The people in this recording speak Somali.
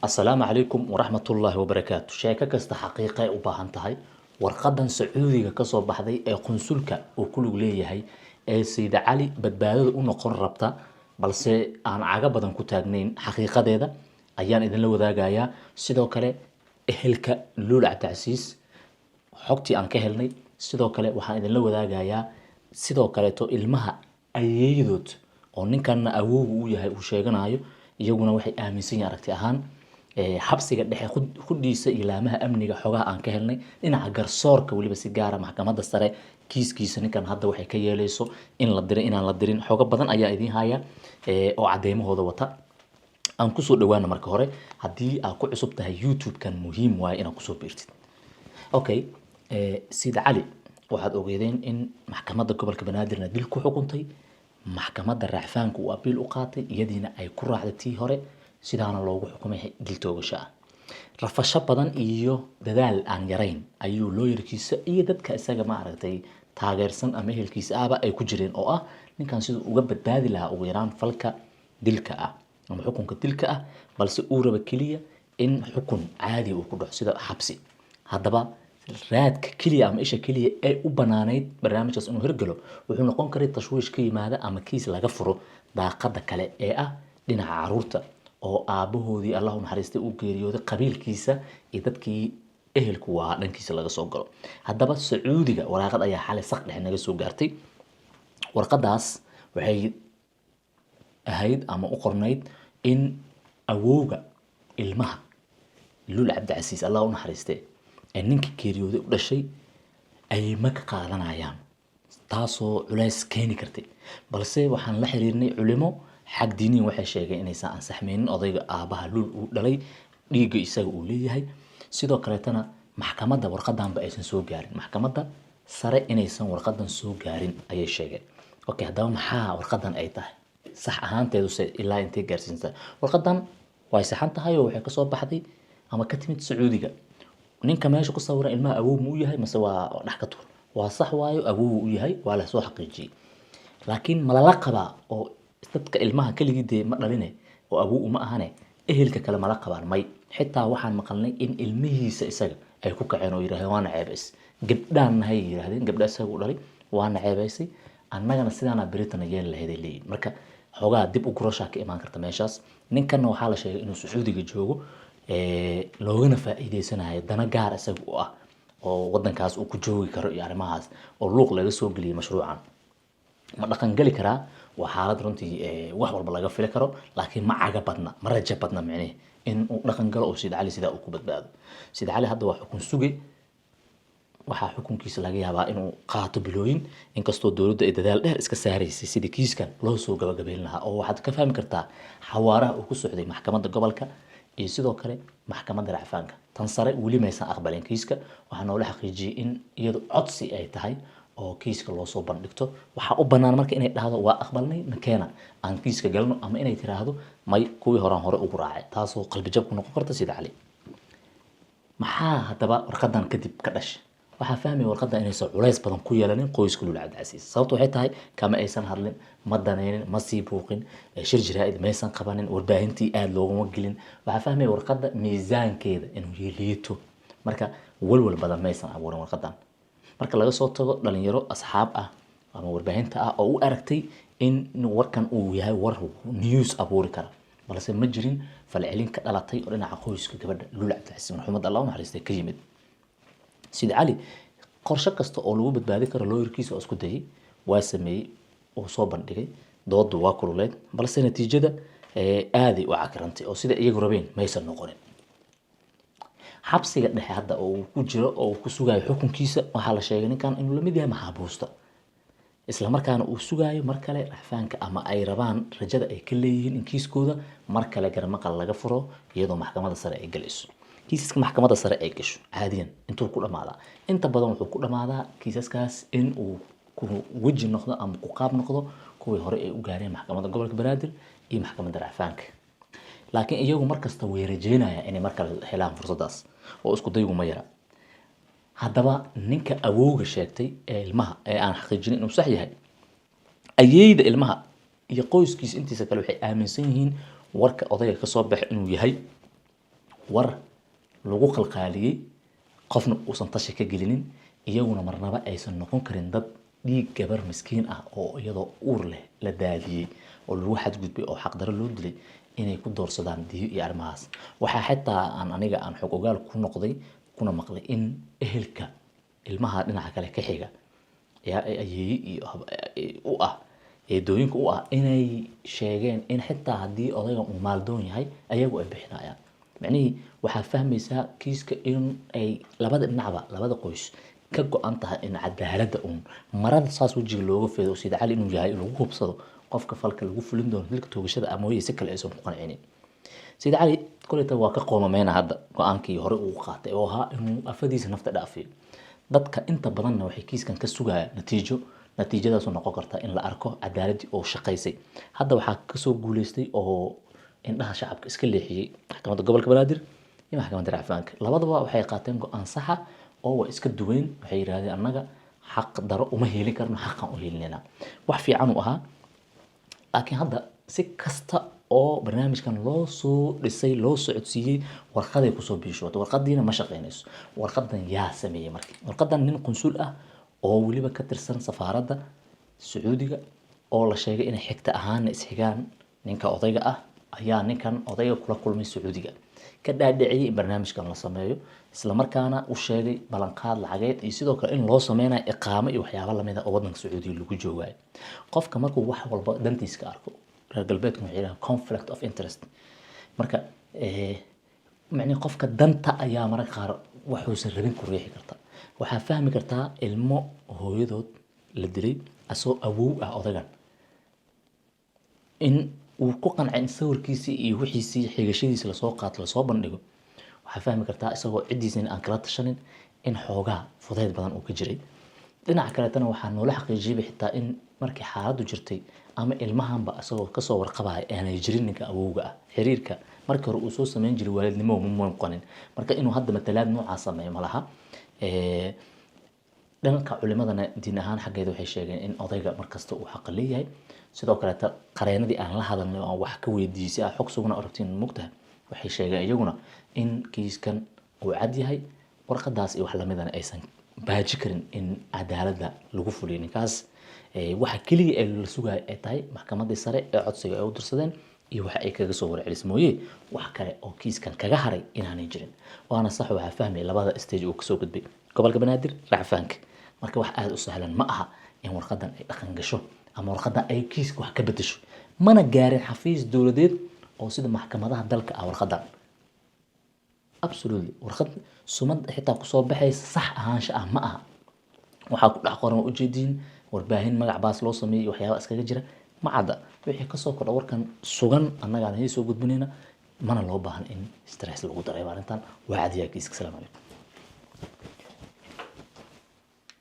Asalaamu calaykum waraxmatullaahi wabarakaatu. Sheeko kasta xaqiiqay u baahan tahay. Warqadan Sacuudiga kasoo baxday ee qunsulka uu ku lug leeyahay ee Sayid Cali badbaadada u noqon rabta, balse aan caga badan ku taagnayn xaqiiqadeeda, ayaan idinla wadaagayaa. Sidoo kale ehelka Luul Cabdicasiis xogtii aan ka helnay, sidoo kale waxaan idinla wadaagayaa. Sidoo kaleeto ilmaha ayeeyadood oo ninkanna awowga u yahay uu sheeganayo, iyaguna waxay aaminsan yihiin aragti ahaan xabsiga dhexe qudhiisa iyo laamaha amniga xogaha aan ka helnay, dhinaca garsoorka weliba si gaara maxkamadda sare kiiskiisa ninkan hadda waxay ka yeelayso, in la diray, inaan la dirin, xogo badan ayaa idiin haya oo caddeymahooda wata. Aan kusoo dhawaano marka hore, haddii aad ku cusub tahay YouTube-kan, muhiim waaye inaad kusoo biirtid. Okay, Sayid Cali waxaad ogeedeen in maxkamadda gobolka Banaadirna dil ku xukuntay, maxkamadda racfaanka uu abiil u qaatay, iyadiina ay ku raacday tii hore, sidaana loogu xukumay dil toogasho ah. Rafasho badan iyo dadaal aan yarayn ayuu looyarkiisa iyo dadka isaga maaragtay taageersan ama ehelkiisa ahba ay ku jireen, oo ah ninkan siduu uga badbaadi lahaa ugu yaraan falka dilka ah ama xukunka dilka ah, balse uu raba keliya in xukun caadi uu ku dhaco sida xabsi. Haddaba raadka keliya ama isha keliya ee u banaanayd barnaamijkaas inuu hirgalo wuxuu noqon karay tashwiish ka yimaada ama kiis laga furo daaqada kale ee ah dhinaca caruurta oo aabbahoodii, Allah u naxariistay, uu geeriyooday, qabiilkiisa iyo dadkii ehelku waa dhankiisa laga soo galo. Haddaba Sacuudiga waraaqad ayaa xalay saq dhexe naga soo gaartay. Warqadaas waxay ahayd ama u qornayd in awowga ilmaha Luul Cabdicasiis, Allah u naxariistay, ee ninka geeriyooday u dhashay ay ma ka qaadanayaan, taasoo culays keeni kartay. Balse waxaan la xiriirnay culimo xag diiniyan, waxay sheegeen inaysan ansaxmaynin, odayga aabaha Luul uu dhalay dhiigga isaga uu leeyahay. Sidoo kaleetana maxkamadda warqadanba aysan soo gaarin, maxkamadda sare inaysan warqadan soo gaarin ayay sheegeen. Okay, haddaba maxaa warqadan ay tahay sax ahaanteedu se ilaa intay gaarsiintaa? Warqadan way saxan tahay oo waxay kasoo baxday ama ka timid Sacuudiga. Ninka meesha ku sawiran ilmaha awow ma u yahay mase waa dhex ka tuur? Waa sax, waayo awow u yahay, waa la soo xaqiijiyey. Laakiin ma lala qabaa oo dadka ilmaha keligii dee ma dhaline oo awow uma ahane, ehelka kale mala qabaan? May. Xitaa waxaan maqalnay in ilmihiisa isaga ay ku kaceen oo yidhahdeen waana ceebays, gabdhaan nahay yidhahdeen, gabdha isaga u dhalay waana ceebaysay, annagana sidaanaa beritana yeeli lahayd ay leeyihin. Marka xoogaa dib u gurashaa ka imaan karta meeshaas. Ninkanna waxaa la sheegay inuu Sacuudiga joogo, loogana faa'iideysanayo dana gaar isaga u ah oo wadankaas uu ku joogi karo iyo arrimahaas oo luuq laga soo geliyay. Mashruucan ma dhaqan geli karaa? Waa xaalad runtii wax walba laga fili karo, laakiin ma caga badna, ma rajo badna micnihi in uu dhaqan galo oo Sayid Cali sidaa uu ku badbaado. Sayid Cali hadda waa xukun suge. Waxaa xukunkiisa laga yaabaa inuu qaato bilooyin, inkastoo dowladda ay dadaal dheer iska saaraysay sidii kiiskan loo soo gabagabeyn lahaa, oo waxaad ka fahmi kartaa xawaaraha uu ku socday maxkamadda gobolka iyo sidoo kale maxkamadda racfaanka. Tan sare weli maysan aqbalin kiiska. Waxaa noola xaqiijiyey in iyadu codsi ay tahay oo kiiska loo soo bandhigto. Waxaa u bannaan marka inay dhahdo waa aqbalnay, nakeena aan kiiska galno, ama inay tiraahdo may, kuwii horaan hore ugu raacay, taasoo qalbijab ku noqon karta Sida Cali. Maxaa haddaba warqadan kadib ka dhashay? Waxaa fahmaya warqadan inaysan culays badan ku yeelanin qoyska Luul Cabdicasiis. Sababtu waxay tahay kama aysan hadlin, ma danaynin, ma sii buuqin, shir jaraa'id maysan qabanin, warbaahintii aada looguma gelin. Waxaa fahmaya warqadda miisaankeeda inuu liito. Marka walwal badan maysan abuurin warqadan, marka laga soo tago dhalinyaro asxaab ah ama warbaahinta ah oo u aragtay in warkan uu yahay war news abuuri kara, balse ma jirin falcelin ka dhalatay oo dhinaca qoyska gabadha Luul Cabdicasiis marxuumad, Allah u naxariistay, ka yimid. Sida Cali qorshe kasta oo lagu badbaadi karo looyarkiisa oo isku dayay waa sameeyey oo soo bandhigay. Doodu waa kululeed, balse natiijada aaday u cakirantay oo sida iyagu rabeen maysan noqonin. Xabsiga dhexe hadda oo uu ku jiro oo uu ku sugayo xukunkiisa, waxaa la sheegay ninkan inuu lamid yahay maxaabuusta, isla markaana uu sugayo mar kale racfaanka ama ay rabaan rajada ay ka leeyihiin in kiiskooda mar kale garmaqal laga furo iyadoo maxkamadda sare ay galayso. Kiisaska maxkamadda sare ay gasho caadiyan intuu ku dhamaadaa? Inta badan wuxuu ku dhamaadaa kiisaskaas in uu ku weji noqdo ama ku qaab noqdo kuwii hore ay u gaareen maxkamadda gobolka Banaadir iyo maxkamadda racfaanka. Laakiin iyagu markasta way rajeynayaan inay mar kale helaan fursadaas oo isku daygu ma yara. Haddaba ninka awowga sheegtay ee ilmaha ee aan xaqiijinin inuu sax yahay, ayeyda ilmaha iyo qoyskiisa intiisa kale waxay aaminsan yihiin warka odayga kasoo baxa inuu yahay War lagu qalqaaliyey, qofna uusan tashi ka gelinin, iyaguna marnaba aysan noqon karin dad dhiig gabar miskiin ah oo iyadoo uur leh la daadiyey oo lagu xadgudbay oo xaqdaro loo dilay inay ku doorsadaan diyo iyo arrimahaas. Waxaa xitaa aan aniga aan xog ogaal ku noqday kuna maqlay in ehelka ilmaha dhinaca kale ka xiga yaa ayeeye iyo u ah, eedooyinka u ah, inay sheegeen in xitaa haddii odaygan uu maaldoon yahay ayagu ay bixinayaan. Macnihii waxaa fahmaysaa kiiska in ay labada dhinacba, labada qoys, ka go-an tahay in cadaaladda uun marada saas wejiga looga feedo, Sayid Cali inuu yahay lagu hubsado qofka falka lagu fulin doono dilka toogashada, amooye si kale aysan ku qancinin. Sayid Cali koleyta waa ka qoomameyna hadda go-aankii hore uu qaatay oo ahaa inuu afadiisa nafta dhaafiyo. Dadka inta badanna waxay kiiskan ka sugayaan natiijo, natiijadaasoo noqon karta in la arko cadaaladii oo shaqaysay. Hadda waxaa kasoo guuleystay oo indhaha shacabka iska leexiyey Maxkamadda Gobolka Banaadir iyo Maxkamadda Racfaanka. Labadaba waxay qaateen go-aan saxa oo waa iska duweyn. Waxay yidhahdeen, annaga xaq daro uma helin karno, xaqan u helinayna. Wax fiican uu ahaa, laakiin hadda si kasta oo barnaamijkan loo soo dhisay, loo socodsiiyey, warqaday kusoo biishootay, warqadiina ma shaqeynayso. Warqadan yaa sameeyey? Marka warqadan nin qunsul ah oo weliba ka tirsan safaaradda Sacuudiga oo la sheegay inay xigta ahaana isxigaan ninka odayga ah ayaa ninkan odayga kula kulmay Sacuudiga, ka dhaadhiciyey in barnaamijkan la sameeyo, islamarkaana u sheegay ballanqaad lacageed iyo sidoo kale in loo sameynayo iqaamo iyo waxyaabo lamid ah oo waddanka Sacuudiga lagu joogayo. Qofka markuu wax walba dantiisa ka arko, reer galbeedku waxay yidhahaan conflict of interest. Marka macnihi qofka danta ayaa mararka qaar waxuusan rabin ku riixi karta. Waxaa fahmi kartaa ilmo hooyadood la dilay, asoo awow ah odagan, in uu ku qancay in sawirkiisii iyo wixiisii xigashadiisi lasoo qaato, lasoo bandhigo. Waxaa fahmi kartaa isagoo ciddiisa in aan kala tashanin in xoogaa fudayd badan uu ka jiray. Dhinaca kaleetana waxaa noola xaqiijiyay xitaa in markii xaaladdu jirtay ama ilmahanba isagoo kasoo warqabaya aanay jirin ninka awowga ah. Xiriirka markii hore uu soo sameyn jiray waalidnimo ma muuqanin, marka inuu hadda matalaad noocaa sameeyo ma laha. Dhanka culimadana diin ahaan xaggeeda waxay sheegeen in odayga markasta uu xaqa leeyahay. Sidoo kaleeta qareenadii aan la hadalnay oo aan wax ka weydiiyey si aa xog sugna u rabtiin mugtahay, waxay sheegeen iyaguna in kiiskan uu cad yahay, warqadaas iyo wax lamidana aysan baaji karin in cadaaladda lagu fuliyo ninkaas. Waxa keliya ee la sugayo ay tahay maxkamaddii sare ee codsiga ay u dirsadeen iyo waxa ay kaga soo warcelis mooye, wax kale oo kiiskan kaga haray inaanay jirin. Waana sax, waxaa fahmaya labada stage uu kasoo gudbay, Gobolka Banaadir, Racfaanka. Marka wax aada u sahlan ma aha in warqadan ay dhaqan gasho ama warqadan ay kiiska wax ka bedesho. Mana gaarin xafiis dowladeed oo sida maxkamadaha dalka ah warqadan. Absolutely, warqad sumad xitaa kusoo baxaysa sax ahaansha ah ma aha. Waxaa ku dhex qoran waa ujeediin, warbaahin magac baas loo sameeyey, waxyaaba iskaga jira ma cadda. Wixii kasoo kordha warkan sugan annagaan idiin soo gudbinayna. Mana loo baahan in stress lagu dareemo arrintan, waa cadiyaa kiiska. Asalaamu calaykum.